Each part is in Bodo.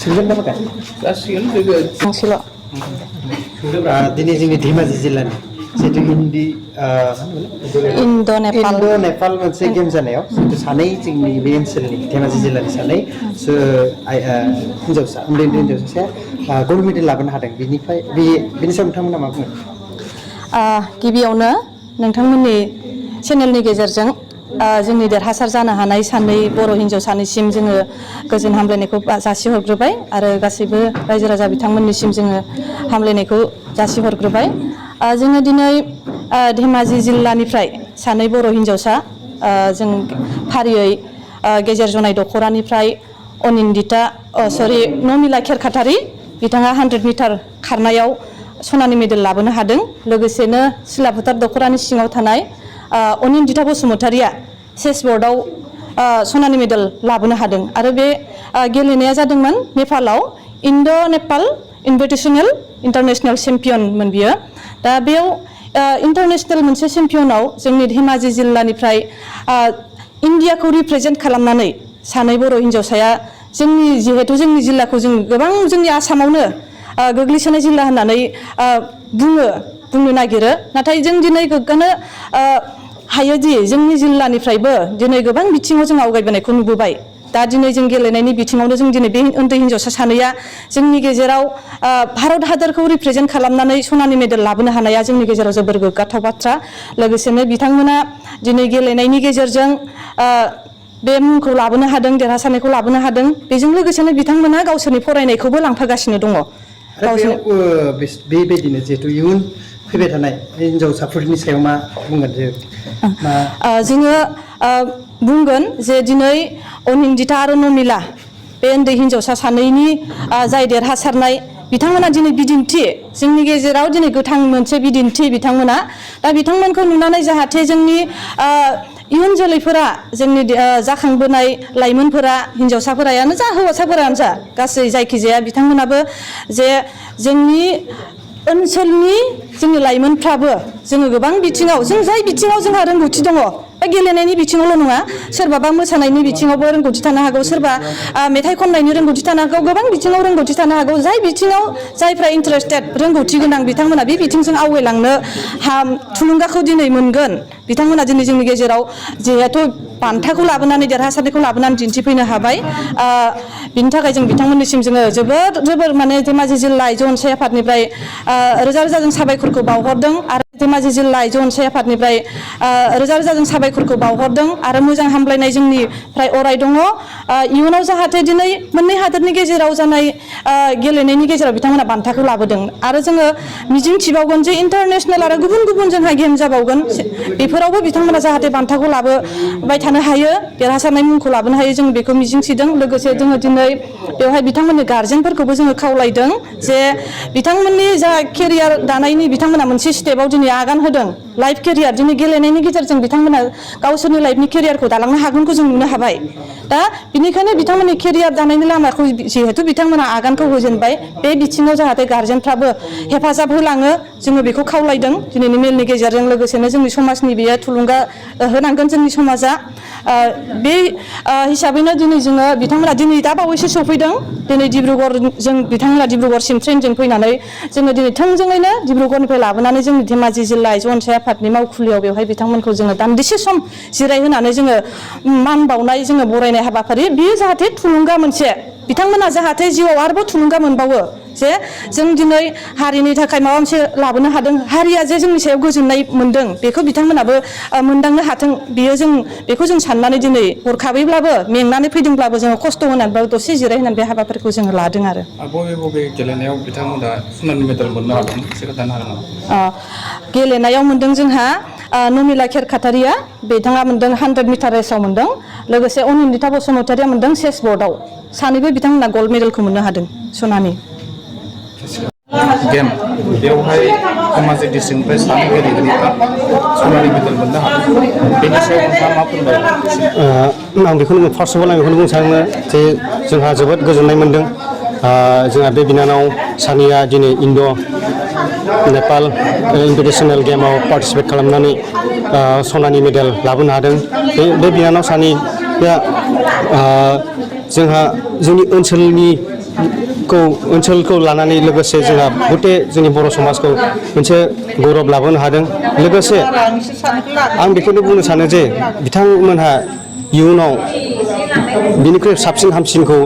सोंगोन ना माखा जासिगोन लोगो गांसेल' दिनै जोंनि धेमाजि जिल्लानि जितु इन्ड' नेपाल नेपाल मोनसे गेम जानायाव जितु सानै जोंनि बे ओनसोलनि धेमाजि जिल्लानि सानै हिन्जावसा उन्दै हिन्जावसाया गल्ड मेडेल लाबोनो हादों बेनिफ्राय बेनि सायाव नोंथांमोना मा बुङो? गिबियावनो नोंथांमोननि चेनेलनि गेजेरजों जोंनि देरहासार जानो हानाय सानै बर' हिन्जाव सानैसिम जोङो गोजोन हामलायनायखौ जासिहरग्रोबाय आरो गासैबो रायजो राजा बिथांमोननिसिम जोङो हामलायनायखौ जासिहरग्रोबाय। जोङो दिनै धेमाजि जिल्लानिफ्राय सानै बर' हिन्जावसा जों फारियै गेजेर जनाय दख'रानिफ्राय अनिन्दिता नमिला खेरखातारि बिथाङा 100 मिटार खारनायाव सनानि मेडेल लाबोनो हादों। लोगोसेनो सिला फोथार दख'रानि सिङाव थानाय अनिन्दिता बसुमतारिया चेस बर्डआव सनानि मेडेल लाबोनो हादों आरो बे गेलेनाया जादोंमोन नेपालाव इन्ड' नेपाल इनभिटेसनेल इन्टारनेशनेल चेम्पियनमोन बियो। दा बेयाव इन्टारनेशनेल मोनसे चेम्पियनाव जोंनि धेमाजि जिल्लानिफ्राय इन्डियाखौ रिप्रेजेन्ट खालामनानै सानै बर' हिन्जावसाया जिहेतु जोंनि जिल्लाखौ जों गोबां जोंनि आसामावनो गोग्लैसोनाय जिल्ला होननानै बुंनो नागिरो, नाथाय जों दिनै गोग्गानो हायोदि जोंनि जिल्लानिफ्रायबो दिनै गोबां बिथिङाव जों आवगायबोनायखौ नुबोबाय। दा दिनै जों गेलेनायनि बिथिङावनो जों दिनै बे उन्दै हिन्जावसा सानैया जोंनि गेजेराव भारत हादरखौ रिप्रेजेन्ट खालामनानै सनानि मेडेल लाबोनो हानाया जोंनि गेजेराव जोबोर गोग्गाथाव बाथ्रा। लोगोसेनो बिथांमोना दिनै गेलेनायनि गेजेरजों बे मुंखौ लाबोनो हादों, देरहासारनायखौ लाबोनो हादों। बेजों लोगोसेनो बिथांमोना गावसोरनि फरायनायखौबो लांफागासिनो दङ। बेबायदिनो जिहेतु इयुन फैबाय थानाय हिन्जावसाफोरनि सायाव मा बुंगोन? जोङो बुंगोन जे दिनै अनिन्दिता आरो नमिला बे उन्दै हिन्जावसा सानैनि जाय देरहासारनाय बिथांमोना दिनै बिदिन्थि जोंनि गेजेराव दिनै गोथां मोनसे बिदिन्थि बिथांमोना। दा बिथांमोनखौ नुनानै जाहाथे जोंनि इयुन जोलैफोरा जोंनि जाखांबोनाय लाइमोनफोरा हिन्जावसाफोरानो जा हौवासाफोरानो जा गासै जायखिजाया बिथांमोनाबो जे जोंनि ओनसोलनि जोंनि लाइमोनफ्राबो जोङो गोबां बिथिङाव जों जाय बिथिङाव जोंहा रोंगौथि दङ बा गेलेनायनि बिथिङावल' नङा, सोरबाबा मोसानायनि बिथिङावबो रोंगौथि थानो हागौ, सोरबा मेथाइ खननायनि रोंगौथि थानो हागौ, गोबां बिथिङाव रोंगौथि थानो हागौ। जाय बिथिङाव जायफ्रा इन्टारेस्टेड रोंगौथि गोनां बिथांमोना बे बिथिंजों आवगायलांनो थुलुंगाखौ दिनै मोनगोन। बिथांमोना दिनै जोंनि गेजेराव जिहेथु बान्थाखौ लाबोनानै देरहासारनायखौ लाबोनानै दिन्थिफैनो हाबाय। बिनि थाखाय जों बिथांमोननिसिम जोङो जोबोर माने धेमाजि जिल्ला आइजो अनसाय आफादनिफ्राय रोजा रोजा जों साबायखरखौ बावहरदों आरो धेमाजि जिल्ला आइजो अनसाय आफादनिफ्राय रोजा रोजा जों साबायखरखौ बावहरदों आरो मोजां हामलायनाय जोंनिफ्राय अराय दङ। इयुनाव जाहाथे दिनै मोननै हादोरनि गेजेराव जानाय गेलेनायनि गेजेराव बिथांमोना बान्थाखौ लाबोदों आरो जोङो मिजिं थिबावगोन जे इन्टारनेशनेल आरो गुबुन गुबुन जोंहा गेम जाबावगोन, बेफोरावबो बिथांमोना जाहाथे बान्थाखौ लाबोबाय थानो हायो, देरहासारनाय मुंखौ लाबोनो हायो, जों बेखौ मिजिंथिदों। लोगोसे जोङो दिनै बेवहाय बिथांमोननि गार्जेनफोरखौबो जोङो खावलायदों जे बिथांमोननि जा केरियार दानायनि बिथांमोना मोनसे स्टेपाव दिनै आगान होदों, लाइफ केरियार दिनै गेलेनायनि गेजेरजों बिथांमोना गावसोरनि लाइफनि केरियारखौ दालांनो हागोनखौ जों नुनो हाबाय। दा बिनिखायनो बिथांमोननि केरियार दानायनि लामाखौ जिहेथु बिथांमोना आगानखौ होजेनबाय, बे बिथिङाव जाहाथे गार्जेनफ्राबो हेफाजाब होलाङो जोङो बेखौ खावलायदों दिनैनि मेलनि गेजेरजों। लोगोसेनो जोंनि समाजनि बेयो थुलुंगा होनांगोन जोंनि समाजा। बे हिसाबैनो दिनै जोङो बिथांमोना दिनै दा बावैसो सफैदों। दिनै डिब्रुगड़जों बिथांमोना डिब्रुगड़सिम ट्रेनजों फैनानै जोङो दिनै थोंजोङैनो डिब्रुगड़निफ्राय लाबोनानै जोंनि धेमाजि जिल्ला आइजो अनसाय आफादनि मावखुलियाव बेवहाय बिथांमोनखौ जोङो दान्दिसे सम जिरायहोनानै जोङो मान बावनाय जोङो बरायनाय हाबाफारि, बियो जाहाथे थुलुंगा मोनसे बिथांमोना जाहाथे जिउआव आरोबाव थुलुंगा मोनबावो जे जों दिनै हारिनि थाखाय माबा मोनसे लाबोनो हादों, हारिया जे जोंनि सायाव गोजोननाय मोनदों बेखौ बिथांमोनाबो मोनदांनो हाथों। बेखौ जों साननानै दिनै हरखाबैब्लाबो मेंनानै फैदोंब्लाबो जोङो खस्थ' होनानैब्लाबो दसे जिरायहोनानै बे हाबाफारिखौ जोङो लादों आरो। बबे बबे गेलेनायाव बिथांमोना सनानि मेडेल मोननो हादों एसे खोन्थानो हागोन नामा? गेलेनायाव मोनदों जोंहा नमिला खेरखातारिया बिथाङा मोनदों 100 मिटार रेसाव मोनदों। लोगोसे अनिन्दिता बसुमतारिया मोनदों चेस बर्डआव। सानैबो बिथांमोना गल्ड मेडेलखौ मोननो हादों सनानि। गेम बेवहाय धेमाजि डिस्ट्रिक्टनिफ्राय सानै गेलेगिरिफ्रा सनानि मेडेल मोननो हादों, बेनि सायाव नोंथाङा मा फोरमायगोन? आं बेखौनो फार्स्ट अफ अल आं बेखौनो बुंनो सानो जे जोंहा जोबोद गोजोननाय मोनदों। जोंहा बे बिनानाव सानैया दिनै इन्ड' नेपाल इन्भिटेसनेल गेमाव पार्टिसिपेट खालामनानै सनानि मेडेल लाबोनो हादों। बे बिनानाव सानैया जोंहा जोंनि ओनसोलनि ओनसोलखौ लानानै लोगोसे जोंहा गटे जोंनि बर' समाजखौ मोनसे गौरब लाबोनो हादों लोगोसे आं बेखौनो बुंनो सानो जे बिथांमोनहा इयुनाव बिनिख्रुइ साबसिन हामसिनखौ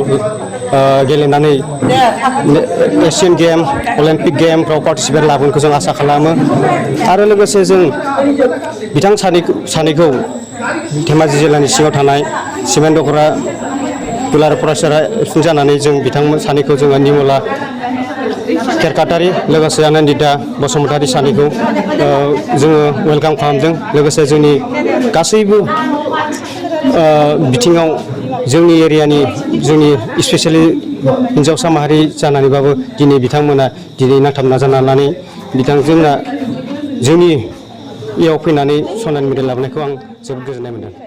गेलेनानै एशियान गेम अलिम्पिक गेमफ्राव पार्टिसिपेट लाबोनखौ जों आसा खालामो आरो लोगोसे जों बिथां सानैखौ धेमाजि जिल्लानि सिङाव थानाय सिमेन्ट दख'रा दुलाराय फरायसालिया एबसुं जानानै जों बिथांमोन सानैखौ जोङो निमला खेरखातारि लोगोसे आनन्दिता बसुमतारी सानैखौ जोङो वेलकाम खालामदों लोगोसे जोंनि गासैबो बिथिङाव जोंनि एरियानि जोंनि स्पेसियेलि हिन्जावसा माहारि जानानैबाबो दिनै बिथांमोना दिनै नांथाब नाजानानै बिथांजोंना जोंनि इयाव फैनानै सनानि मेडेल लाबोनायखौ आं जोबोद गोजोननाय मोनदों।